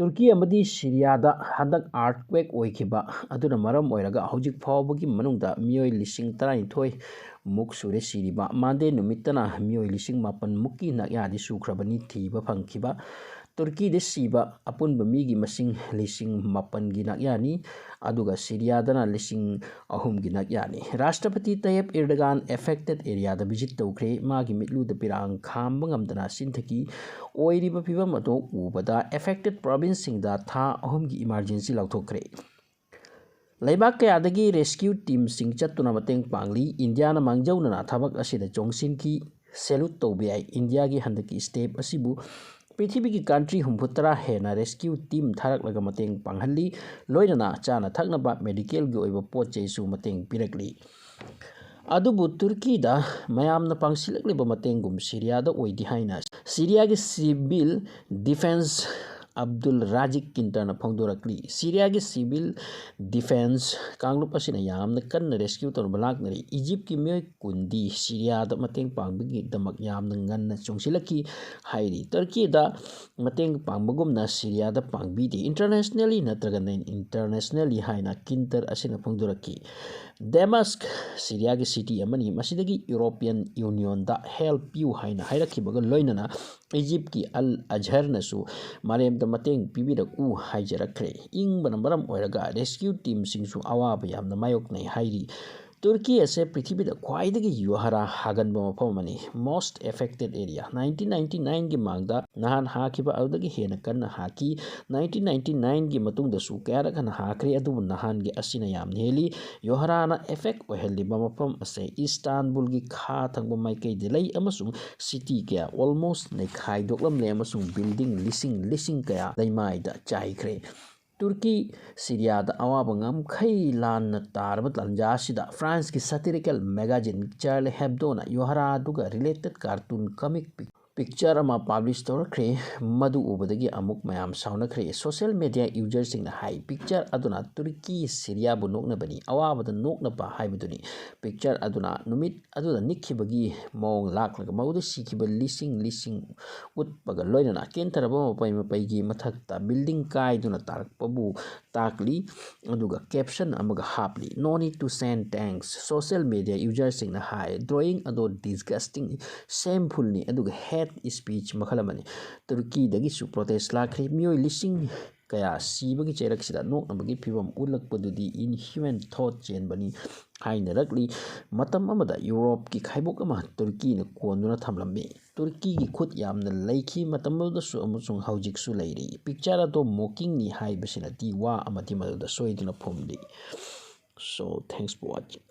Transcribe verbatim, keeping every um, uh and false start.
ꯇꯨꯔꯀꯤ ꯑꯃꯗꯤ ꯁꯤꯔꯤꯌꯥꯗ ꯍꯟꯗꯛ ꯑꯥꯔꯠꯀ꯭ꯋꯦꯛ ꯑꯣꯏꯈꯤꯕ ꯑꯗꯨꯅ ꯃꯔꯝ ꯑꯣꯏꯔꯒ ꯍꯧꯖꯤꯛ ꯐꯥꯎꯕꯒꯤ ꯃꯅꯨꯡꯗ ꯃꯤꯑꯣꯏ ꯂꯤꯁꯤꯡ ꯇꯔꯥꯅꯤꯊꯣꯏ ꯃꯨꯛ ꯁꯨꯔꯦ ꯁꯤꯔꯤꯕ꯫ ꯃꯥꯟꯗꯦ ꯅꯨꯃꯤꯠꯇꯅ ꯃꯤꯑꯣꯏ ꯂꯤꯁꯤꯡ ꯃꯥꯄꯟ ꯃꯨꯛꯀꯤ ꯅꯥꯛꯌꯥꯗꯤ ꯁꯨꯈ꯭ꯔꯕꯅꯤ ꯊꯤꯕ ꯐꯪꯈꯤꯕ꯫ ꯇꯨꯔꯀꯤꯗ ꯁꯤꯕ ꯑꯄꯨꯟꯕ ꯃꯤꯒꯤ ꯃꯁꯤꯡ ꯂꯤꯁꯤꯡ ꯃꯥꯄꯟꯒꯤ ꯅꯥꯛꯌꯥꯅꯤ, ꯑꯗꯨꯒ ꯁꯤꯔꯤꯌꯥꯗꯅ ꯂꯤꯁꯤꯡ ꯑꯍꯨꯝꯒꯤ ꯅꯥꯛꯌꯥꯅꯤ꯫ ꯔꯥꯁꯇ꯭ꯔꯄꯇꯤ ꯇꯌꯦꯞ ꯏꯔꯗꯒꯥꯟ ꯑꯦꯐꯦꯛꯇꯦꯠ ꯑꯦꯔꯤꯌꯥꯗ ꯚꯤꯖꯤꯠ ꯇꯧꯈ꯭ꯔꯦ꯫ ꯃꯥꯒꯤ ꯃꯤꯠꯂꯨꯗ ꯄꯤꯔꯥꯡ ꯈꯥꯝꯕ ꯉꯝꯗꯅ ꯁꯤꯟꯊꯈꯤ꯫ ꯑꯣꯏꯔꯤꯕ ꯐꯤꯕꯝ ꯑꯗꯨ ꯎꯕꯗ ꯑꯦꯐꯦꯛꯇꯦꯠ ꯄ꯭ꯔꯣꯚꯤꯟꯁꯁꯤꯡꯗ ꯊꯥ ꯑꯍꯨꯝꯒꯤ ꯏꯃꯥꯔꯖꯦꯟꯁꯤ ꯂꯥꯎꯊꯣꯛꯈ꯭ꯔꯦ꯫ ꯂꯩꯕꯥꯛ ꯀꯌꯥꯗꯒꯤ ꯔꯦꯁꯀ꯭ꯌꯨ ꯇꯤꯝꯁꯤꯡ ꯆꯠꯇꯨꯅ ꯃꯇꯦꯡ ꯄꯥꯡꯂꯤ꯫ ꯏꯟꯗꯤꯌꯥꯅ ꯃꯥꯡꯖꯧꯅꯅ ꯊꯕꯛ ꯑꯁꯤꯗ ꯆꯣꯡꯁꯤꯟꯈꯤ꯫ ꯁꯦꯂꯨꯠ ꯇꯧꯕ ꯌꯥꯏ꯫ ꯏꯟꯗꯤꯌꯥꯒꯤ ꯍꯟꯗꯛꯀꯤ ꯁ꯭ꯇꯦꯞ ꯑꯁꯤꯕꯨ ꯄ꯭ꯔꯤꯊꯤꯕꯤꯒꯤ ꯀꯟꯇ꯭ꯔꯤ ꯍꯨꯝꯐꯨꯇꯔꯥ ꯍꯦꯟꯅ ꯔꯦꯁꯀ꯭ꯌꯨ ꯇꯤꯝ ꯊꯥꯔꯛꯂꯒ ꯃꯇꯦꯡ ꯄꯥꯡꯍꯜꯂꯤ꯫ ꯂꯣꯏꯅꯅ ꯆꯥꯅ ꯊꯛꯅꯕ, ꯃꯦꯗꯤꯀꯦꯜꯒꯤ ꯑꯣꯏꯕ ꯄꯣꯠ ꯆꯩꯁꯨ ꯃꯇꯦꯡ ꯄꯤꯔꯛꯂꯤ꯫ ꯑꯗꯨꯕꯨ ꯇꯨꯔꯀꯤꯗ ꯃꯌꯥꯝꯅ ꯄꯥꯡꯁꯤꯜꯂꯛꯂꯤꯕ ꯃꯇꯦꯡꯒꯨꯝ ꯁꯤꯔꯤꯌꯥꯗ ꯑꯣꯏꯗꯦ ꯍꯥꯏꯅ ꯁꯤꯔꯤꯌꯥꯒꯤ ꯁꯤꯚꯤꯜ ꯗꯤꯐꯦꯟꯁ ꯑꯕꯗꯨꯜ ꯔꯥꯖꯤꯛ ꯀꯤꯟꯇꯔꯅ ꯐꯣꯡꯗꯣꯔꯛꯂꯤ꯫ ꯁꯤꯔꯤꯌꯥꯒꯤ ꯁꯤꯚꯤꯜ ꯗꯤꯐꯦꯟꯁ ꯀꯥꯡꯂꯨꯞ ꯑꯁꯤꯅ ꯌꯥꯝꯅ ꯀꯟꯅ ꯔꯦꯁꯀ꯭ꯌꯨ ꯇꯧꯅꯕ ꯂꯥꯛꯅꯔꯤ꯫ ꯏꯖꯤꯞꯀꯤ ꯃꯤꯑꯣꯏ ꯀꯨꯟꯗꯤ ꯁꯤꯔꯤꯌꯥꯗ ꯃꯇꯦꯡ ꯄꯥꯡꯕꯒꯤꯗꯃꯛ ꯌꯥꯝꯅ ꯉꯟꯅ ꯆꯣꯡꯁꯤꯜꯂꯛꯈꯤ ꯍꯥꯏꯔꯤ꯫ ꯇꯔꯀꯤꯗ ꯃꯇꯦꯡ ꯄꯥꯡꯕꯒꯨꯝꯅ ꯁꯤꯔꯤꯌꯥꯗ ꯄꯥꯡꯕꯤꯗꯦ, ꯏꯟꯇꯔꯅꯦꯁꯅꯦꯜꯂꯤ ꯅꯠꯇ꯭ꯔꯒ ꯅꯟ ꯏꯟꯇꯔꯅꯦꯁꯅꯦꯜꯂꯤ ꯍꯥꯏꯅ ꯀꯤꯟꯇꯔ ꯑꯁꯤꯅ ꯐꯣꯡꯗꯣꯔꯛꯈꯤ꯫ ꯗꯦꯃꯁꯛ ꯁꯤꯔꯤꯌꯥꯒꯤ ꯁꯤꯇꯤ ꯑꯃꯅꯤ꯫ ꯃꯁꯤꯗꯒꯤ ꯌꯨꯔꯣꯄꯤꯌꯟ ꯌꯨꯅꯤꯌꯟꯗ ꯍꯦꯜꯞ ꯄꯤꯌꯨ ꯍꯥꯏꯅ ꯍꯥꯏꯔꯛꯈꯤꯕꯒ ꯂꯣꯏꯅꯅ ꯏꯖꯤꯞꯀꯤ ꯑꯜ ꯑꯖꯍꯔꯅꯁꯨ ꯃꯥꯂꯦꯝꯗ ꯃꯇꯦꯡ ꯄꯤꯕꯤꯔꯛꯎ ꯍꯥꯏꯖꯔꯛꯈ꯭ꯔꯦ꯫ ꯏꯪꯕꯅ ꯃꯔꯝ ꯑꯣꯏꯔꯒ ꯔꯦꯁꯀ꯭ꯌꯨ ꯇꯤꯝꯁꯤꯡꯁꯨ ꯑꯋꯥꯕ ꯌꯥꯝꯅ ꯃꯥꯌꯣꯛꯅꯩ ꯍꯥꯏꯔꯤ꯫ ꯇꯨꯔꯀꯤ ꯑꯁꯦ ꯄ꯭ꯔꯤꯊꯤꯕꯤꯗ ꯈ꯭ꯋꯥꯏꯗꯒꯤ ꯌꯨꯍꯥꯔꯥ ꯍꯥꯒꯟꯕ ꯃꯐꯝ ꯑꯃꯅꯤ, most affected area꯫ Nineteen ninety ꯅꯥꯏꯟꯒꯤ ꯃꯥꯡꯗ ꯅꯍꯥꯟ ꯍꯥꯈꯤꯕ ꯑꯗꯨꯗꯒꯤ ꯍꯦꯟꯅ ꯀꯟꯅ ꯍꯥꯈꯤ꯫ ꯅꯥꯏꯟꯇꯤꯟ ꯅꯥꯏꯟꯇꯤ ꯅꯥꯏꯟꯒꯤ ꯃꯇꯨꯡꯗꯁꯨ ꯀꯌꯥꯔꯛ ꯍꯟꯅ ꯍꯥꯈ꯭ꯔꯦ, ꯑꯗꯨꯕꯨ ꯅꯍꯥꯟꯒꯤ ꯑꯁꯤꯅ ꯌꯥꯝꯅ ꯍꯦꯜꯂꯤ꯫ ꯌꯨꯍꯥꯔꯥꯅ ꯑꯦꯐꯦꯛ ꯑꯣꯏꯍꯜꯂꯤꯕ ꯃꯐꯝ ꯑꯁꯦ ꯏꯁꯇꯥꯟꯕꯨꯜꯒꯤ ꯈꯥ ꯊꯪꯕ ꯃꯥꯏꯀꯩꯗ ꯂꯩ ꯑꯃꯁꯨꯡ ꯁꯤꯇꯤ ꯀꯌꯥ ꯑꯣꯜꯃꯣꯁ ꯅꯩꯈꯥꯏꯗꯣꯛꯂꯝꯂꯦ ꯑꯃꯁꯨꯡ ꯕꯤꯜꯗꯤꯡ ꯂꯤꯁꯤꯡ ꯂꯤꯁꯤꯡ ꯀꯌꯥ ꯂꯩꯃꯥꯏꯗ ꯆꯥꯏꯈ꯭ꯔꯦ꯫ ꯇꯨꯔꯀꯤ ꯁꯤꯔꯤꯌꯥꯗ ꯑꯋꯥꯕ ꯉꯝꯈꯩ ꯂꯥꯟꯅ ꯇꯥꯔꯕ ꯇꯥꯟꯖꯥ ꯑꯁꯤꯗ ꯐ꯭ꯔꯥꯟꯁꯀꯤ ꯁꯥꯇꯤꯔꯤꯀꯦꯜ ꯃꯦꯒꯥꯖꯤꯟ ꯆꯥꯔꯂꯤ ꯍꯦꯕꯗꯣꯅ ꯌꯨꯍꯥꯔꯥ ꯑꯗꯨꯒ ꯔꯤꯂꯦꯇꯦꯠ ꯀꯥꯔꯇꯨꯟ ꯀꯃꯤꯛ ꯄꯤꯛ ꯄꯤꯛꯆꯔ ꯑꯃ ꯄꯥꯕ꯭ꯂꯤꯁ ꯇꯧꯔꯛꯈ꯭ꯔꯦ꯫ ꯃꯗꯨ ꯎꯕꯗꯒꯤ ꯑꯃꯨꯛ ꯃꯌꯥꯝ ꯁꯥꯎꯅꯈ꯭ꯔꯦ꯫ ꯁꯣꯁꯤꯌꯦꯜ ꯃꯦꯗꯤꯌꯥ ꯌꯨꯖꯔꯁꯤꯡꯅ ꯍꯥꯏ, ꯄꯤꯛꯆꯔ ꯑꯗꯨꯅ ꯇꯨꯔꯀꯤ ꯁꯤꯔꯤꯌꯥꯕꯨ ꯅꯣꯛꯅꯕꯅꯤ, ꯑꯋꯥꯕꯗ ꯅꯣꯛꯅꯕ ꯍꯥꯏꯕꯗꯨꯅꯤ꯫ ꯄꯤꯛꯆꯔ ꯑꯗꯨꯅ ꯅꯨꯃꯤꯠ ꯑꯗꯨꯗ ꯅꯤꯛꯈꯤꯕꯒꯤ ꯃꯑꯣꯡ ꯂꯥꯛꯂꯒ ꯃꯗꯨꯗ ꯁꯤꯈꯤꯕ ꯂꯤꯁꯤꯡ ꯂꯤꯁꯤꯡ ꯎꯠꯄꯒ ꯂꯣꯏꯅꯅ ꯀꯦꯟꯊꯔꯕ ꯃꯄꯩ ꯃꯄꯩꯒꯤ ꯃꯊꯛꯇ ꯕꯤꯜꯗꯤꯡ ꯀꯥꯏꯗꯨꯅ ꯇꯥꯔꯛꯄꯕꯨ ꯇꯥꯛꯂꯤ꯫ ꯑꯗꯨꯒ ꯀꯦꯞꯁꯟ ꯑꯃꯒ happily, "No need to send thanks." Social media ꯌꯨꯖꯔꯁꯤꯡꯅ ꯍꯥꯏ, ꯗ꯭ꯔꯣꯌꯤꯡ ꯑꯗꯣ ꯗꯤꯁꯒꯁꯇꯤꯡ, ꯁꯦꯝꯐꯨꯜꯅꯤ ꯑꯗꯨꯒ ꯍꯦꯠ ꯁ꯭ꯄꯤꯆ ꯃꯈꯜ ꯑꯃꯅꯤ꯫ ꯇꯨꯔꯀꯤꯗꯒꯤꯁꯨ ꯄ꯭ꯔꯣꯇꯦꯁ ꯂꯥꯛꯈ꯭ꯔꯦ꯫ ꯃꯤꯑꯣꯏ ꯂꯤꯁꯤꯡ ꯀꯌꯥ ꯁꯤꯕꯒꯤ ꯆꯩꯔꯛꯁꯤꯗ ꯅꯣꯛꯅꯕꯒꯤ ꯐꯤꯕꯝ ꯎꯠꯂꯛꯄꯗꯨꯗꯤ ꯏꯟꯍ꯭ꯌꯨꯃꯦꯟ ꯊꯣꯠ ꯆꯦꯟꯕꯅꯤ ꯍꯥꯏꯅꯔꯛꯂꯤ꯫ ꯃꯇꯝ ꯑꯃꯗ ꯌꯨꯔꯣꯞꯀꯤ ꯈꯥꯏꯕꯣꯛ ꯑꯃ ꯇꯨꯔꯀꯤꯅ ꯀꯣꯟꯗꯨꯅ ꯊꯝꯂꯝꯃꯤ꯫ ꯇꯨꯔꯀꯤꯒꯤ ꯈꯨꯠ ꯌꯥꯝꯅ ꯂꯩꯈꯤ ꯃꯇꯝ ꯑꯗꯨꯗꯁꯨ ꯑꯃꯁꯨꯡ ꯍꯧꯖꯤꯛꯁꯨ ꯂꯩꯔꯤ꯫ ꯄꯤꯛꯆꯔ ꯑꯗꯣ ꯃꯣꯀꯤꯡꯅꯤ ꯍꯥꯏꯕꯁꯤꯅꯗꯤ ꯋꯥ ꯑꯃꯗꯤ ꯃꯗꯨꯗ ꯁꯣꯏꯗꯅ ꯐꯨꯝꯂꯤ꯫ So, thanks for watching.